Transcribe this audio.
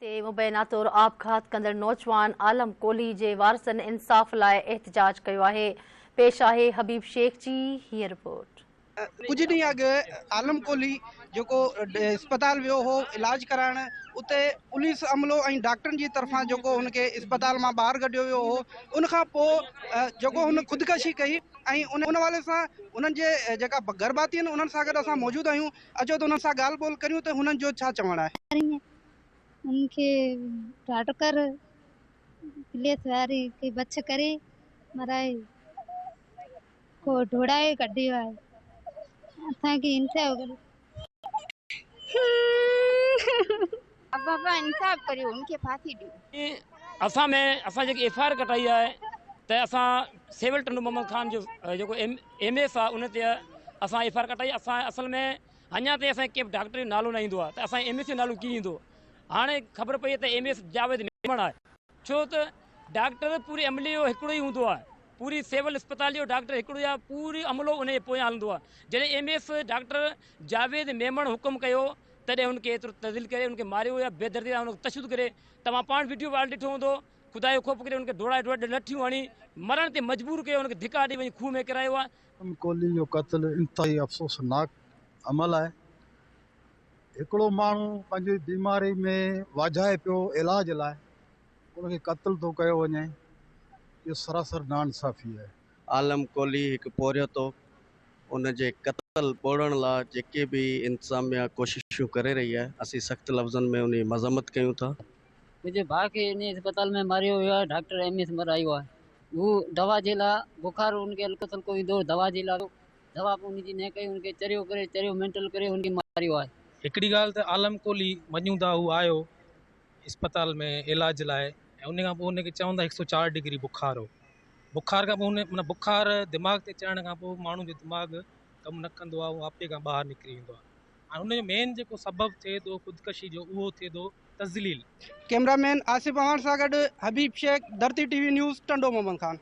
تي مبينا طور آپگهات ڪندڙ نوجوان عالم ڪولهي جي وارثن انصاف لاء احتجاج ڪيو آهي. پيش آهي حبيب شيخ جي هيء رپورٽ. ڪجهه ڏينهن اڳ عالم ڪولهي جيڪو اسپتال ويو هو علاج ڪرائڻ اتي پوليس عملو ۽ ڊاڪٽرن جي طرفان جيڪو هن کي اسپتال مان ٻاهر ڪڍيو ويو هو ان کان پوء جيڪو هن خودڪشي ڪئي ۽ ان حوالي سان انهن جي جيڪا گهرڀاتي آهن انهن سان گڏ اسان موجود آهيون اچو ته انهن سان ڳالهه ٻولهه ڪريون ته هنن جو ڇا چوڻ آهي. ان کي ڍاٽ ڪر پوليس واري کي بڇ ڪري مرائي کو ڍوڙائي ڪڍيو آهي اسان کي انصاف ڪريو. بابا انصاف ڪريو ان کي ڦاسي ڏيو. اسان ۾ اسان جيڪي ايف I R ڪٽائي آهي ته اسان سول ٽنڊو محمد خان جو جيڪو ايم ايس آهي ان تي اسان ايف I R ڪٽائي اسان اصل ۾ اڃا تائين اسان ڪنهن به ڊاڪٽر جو نالو نه ايندو آهي ته اسان ايم ايس جو نالو ڪيئن ايندو هاڻي خبر پئي ته ايم ايس جاويد ميمڻ آهي ڇو ته ڊاڪٽر پوري عملي جو هڪڙو ئي هوندو آهي پوري سول اسپتال جو ڊاڪٽر هڪڙو ئي آهي پوري عملو ان جي پويان هلندو آهي جڏهن M S doctor Javed Memon حڪم ڪيو تڏهن هن کي ايترو تذليل ڪري هن کي ماريو يا بيدردي سان هن کي تشدد ڪري توهان پاڻ وڊيو وائرل ڏٺو هوندو خدا جو خوف ڪري هن کي ڊوڙائي ڊوڙائي لٺيون هڻي مرڻ تي مجبور ڪيو هن کي ڌڪا ڏئي وڃي کوهه ۾ ڪيرايو آهي. عالم ڪولهي جو قتل انتهائي افسوسناڪ عمل آهي. هڪڙو ماڻهو پنهنجي بيماري ۾ واجهائي پيو علاج لاء ان کي قتل ٿو ڪيو وڃي اهو سراسر ناانصافي آهي. عالم ڪولهي هڪ پورهيت هو ان جي قتل ٻوڙڻ لا جيڪي به انتظاميا ڪوششون ڪري رهي آهي اسين سخت لفظن ۾ انهي مذمت ڪيون ٿا. منهنجي ڀاء کي انهي اسپتال ۾ ماريو ويو آهي ڊاڪٽر ايم ايس مرايو آهي هو دوا جي لاء بخار ان کي هلڪو سلڪو ايندو هو دوا جي لاء دوا به ان جي نه ڪئي ان کي چريو ڪري چريو مينٽل ڪري ان کي ماريو آهي. هڪڙي ڳالهه ته عالم ڪولهي مڃون ٿا هو آيو اسپتال ۾ علاج لاء ۽ ان کان پوء ان کي چون ٿا هڪ سو چار ڊگري بخار هو بخار کان پوء ان معنيٰ بخار دماغ تي چڙهڻ کان پوء ماڻهو جو دماغ ڪم نه ڪندو آهي اهو آپي کان ٻاهر نڪري ويندو آهي هاڻي ان جو مين جيڪو سبب ٿئي ٿو خودڪشي جو اهو ٿئي ٿو تذليل. ڪئميرا مين آصف اعواڻ سان گڏ Habib Shaikh, Dharti T V news, Tando Muhammad Khan.